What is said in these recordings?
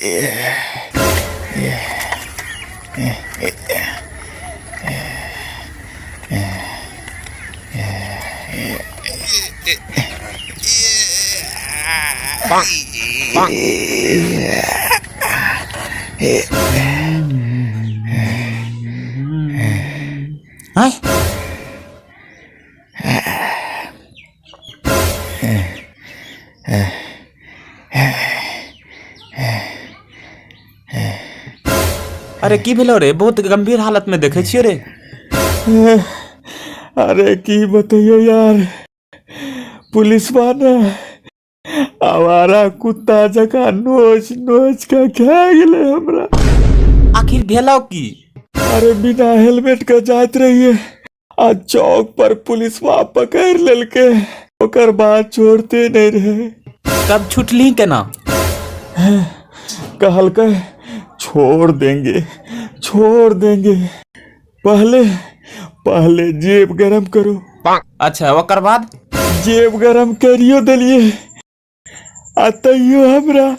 आँय? अरे की भेलो रे, बहुत गंभीर हालत में देखे छियो रे। अरे की बतैयो यार, पुलिसवा ने आवारा कुत्ता जकाँ नोच नोच के खा गेलै हमरा। आखिर भेलो की? अरे बिना हेलमेट के जाइत रहिए आ चौक पर पुलिसवा पकड़ लेलकै, ओकर बाद छोड़ते नहीं रहे। तब छुटली केना? कहलकै छोड़ देंगे छोड़ देंगे, पहले पहले जेब गरम करो। अच्छा ओकर बाद? जेब गरम करियो देलिए आ तैयो हमरा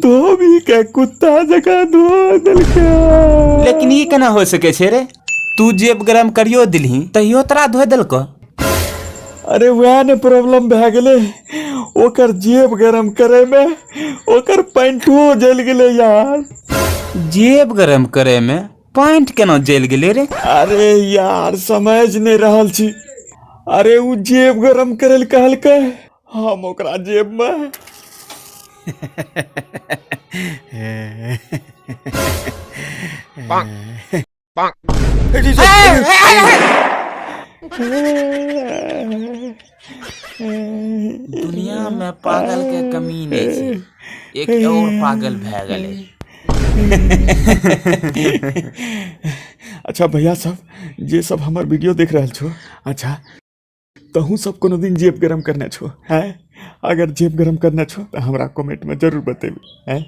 धोबी के कुत्ता जकाँ धो देलकै। लेकिन ई केना हो सके छै रे, तू जेब गरम करियो दिलही तैयो तोरा धो देलको? अरे वएह ने प्रॉब्लम भए गेलै, ओकर जेब गरम करे में ओकर पैंटो जलि गेलै यार। जेब गरम करे में पैंट केना जलि गेलै रे? अरे यार समझ नहीं रहल छी। अरे उ जेब गरम करे लए कहलकै, हम ओकरा जेब में दुनिया में पागल के कमी नहीं छै, एक और पागल भए गेलै। अच्छा भैया सब, जे सब हमर वीडियो देख रहल छो, अच्छा तहूँ सब कोनो दिन जेब गरम करने छो हैं? अगर जेब गरम करने छो तो हमरा कमेंट में जरूर बतेबी हैं।